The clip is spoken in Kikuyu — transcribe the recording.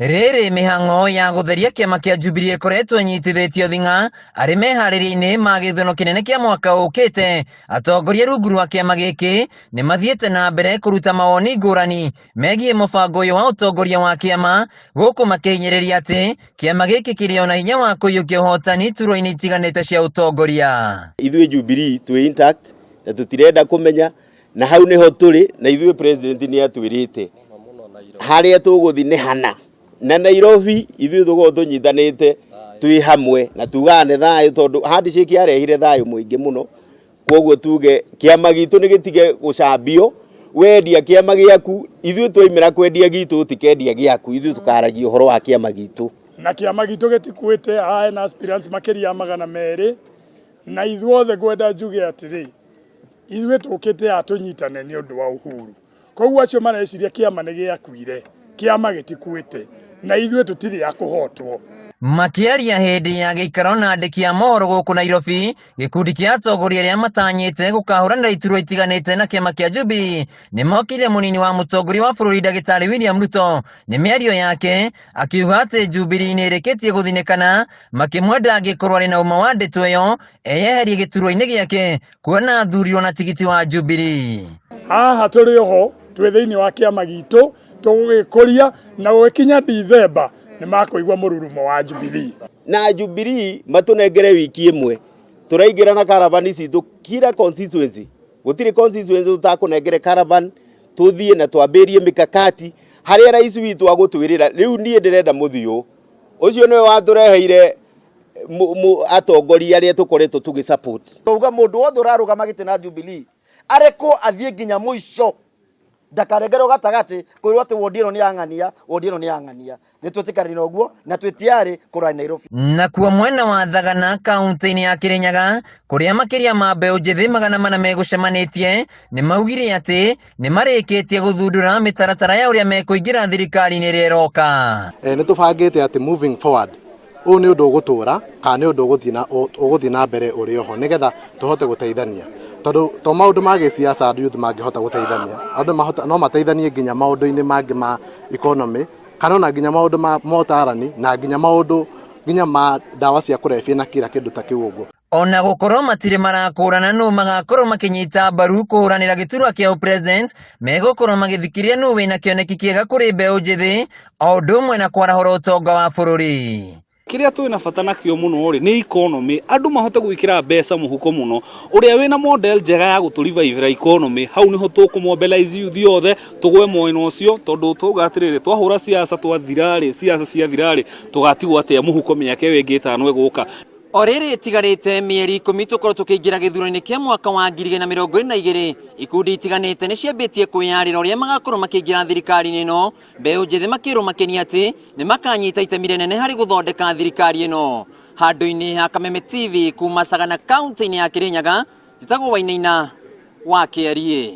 Rĩrĩ mĩhang'o ya gũtheria kĩama kĩa Jubilee ĩkoretwo ĩnyitithĩtio thing'a arĩ meharĩria-inĩ ma gĩthurano kĩnene kĩa mwaka ũkĩte, atongoria rungu rwa kĩama gĩkĩ nĩ mathiĩte na mbere kũruta mawoni ngũrani megiĩ mũbango ũyũ wa ũtongoria wa kĩama, gũkũ makĩhinyĩrĩria atĩ kĩama gĩkĩ kĩrĩ o na hinya wa kũiyũkia ũhotani iturwa-inĩ itiganĩte cia ũtongoria. Ithuĩ Jubilee twĩ intact na tũtirenda kũmenya na hau nĩho tũrĩ na ithuĩ president nĩ atwĩrĩte harĩa tũgũthiĩ nĩ hana na Nairobi ithuĩ tũkoragwo tũnyitanĩte twĩ hamwe na tugaga nĩ thayũ tondũ handshake yarehire thayũ mũingĩ mũno koguo tuge kĩama gitũ nĩ gĩtige gũcambio wendia kĩama gĩaku ithuĩ twaimĩra kwendia gitũ tũtikendia gĩaku ithuĩ tũkaragia ũhoro wa kĩama gitũ. Na kĩama gitũ gĩtikuĩte haha na aspirants makĩria ya 200 na ithuothe ngwenda njuge atĩrĩ ithuĩ tũkĩte haha tũnyitane nĩ ũndũ wa Uhuru. Koguo acio mareciria kĩama nĩ gĩakuire, kĩama gĩtikuĩte na ithuĩ tũtirĩ a kũhotwo. Makĩaria hĩndĩ ya gĩikaro na andĩki a mohoro gũkũ Nairobi, gĩkundi kĩa atongoria arĩa matanyĩte gũkahũranĩra iturwa itiganĩte na kĩama kĩa Jubilee nĩmokĩrire mũnini wa mũtongoria wa bũrũri ndagĩtarĩ William Ruto nĩ mĩario yake akiuga atĩ Jubilee nĩ ĩrĩkĩtie gũthinĩkana makĩmwenda angĩkorwo arĩ na ũma wa ndeto ĩyo eyeherie gĩturwa-inĩ gĩake kuona athurirwo na tigiti wa Jubilee. Haha tũrĩ oho twĩ thĩinĩ wa kĩama gitũ tũgũgĩkũria na gũgĩkinya Dithemba nĩ makũigua mũrurumo wa Jubilee. Na Jubilee matũnengere wiki ĩmwe tũraingĩra na caravan citũ kila constituency gũtirĩ constituency tũtakũnengere caravan tũthiĩ na twambĩrie mikakati harĩa rais witũ agũtwĩrĩra rĩu niĩ ndĩrenda mũthiũ ũcio nĩwe watũreheire atongoria arĩa tũkoretwo tũgĩ support. Twauga mũndũ wothe ũrarũgama gĩtĩ na Jubilee arekwo athiĩ nginya mũico ndakarengerwo gatagatĩ kwĩrwo atĩ wondi ĩno nĩ ya ng'ania, wondi ĩno nĩ ya ng'ania. Nĩ twĩtĩkanĩire na ũguo na twĩ tayarĩ kũrũa Nairobi. Nakuo mwena wa Thagana kaunti-inĩ ya Kirinyaga kũrĩa makĩria ma mbeũ njĩthĩ 400 megũcemanĩtie nĩ maugire atĩ nĩ marĩkĩtie gũthundũra mĩtaratara ya ũrĩa mekũingĩra thirikari-inĩ ĩrĩa ĩroka. Nĩ tũbangĩte atĩ moving forward ũyũ nĩ ũndũ ũgũtũra kana nĩ ũndũ ũgũthiĩ na mbere ũrĩ oho nĩgetha tũhote gũteithania tondũ to maũndũ ma gĩsiasa andũ youth mangĩhota gũteithania andũ mahota no mateithanie nginya maũndũ-inĩ mangĩ ma economy kana ona nginya maũndũ ma motarani na nginya maũndũ nginya ma ndawa cia kũrebia na kila kĩndũ ta kĩu ũguo. Ona gũkorwo matirĩ marakũrana nũ magakorwo makĩnyita mbaru kũhũranĩra gĩturwa kĩa ũpresident, megũkorwo magĩthikĩrĩria nũ wĩna kĩoneki kĩega kũrĩ mbeũ njĩthĩ o ũndũ ũmwe na kwarahũra ũtonga wa bũrũri. Kĩrĩa twĩna bata nakĩo mũno rĩ nĩ economy, andũ mahote gwĩkĩra mbeca mũhuko mũno, ũrĩa wĩna model njega ya gũtũ-revive-ra economy, hau nĩho tũkũ mobilize youth yothe tũgwe mwena ũcio, tondũ twauga atĩrĩrĩ, twahũra siasa twathira rĩ, siasa ciathira rĩ, tũgatigwo atĩa mũhuko mĩaka ĩyo ĩngĩ 5 ĩgũka. O rĩrĩ ĩtigarĩte mĩeri 10 tũkorwo tũkĩingĩra gĩthurano-inĩ kĩa mwaka wa 2022, ikundi itiganĩte nĩ ciambĩtie kwĩyarĩra ũrĩa magakorwo makĩingĩra thirikari-inĩ ĩno, mbeũ njĩthĩ makĩrwo makenie atĩ nĩ makanyita itemi rĩnene harĩ gũthondeka thirikari ĩno. Handũ-inĩ ha Kameme TV kuma Sagana kaunti-inĩ ya Kirinyaga, njĩtagwo Wainaina wa Kĩariĩ.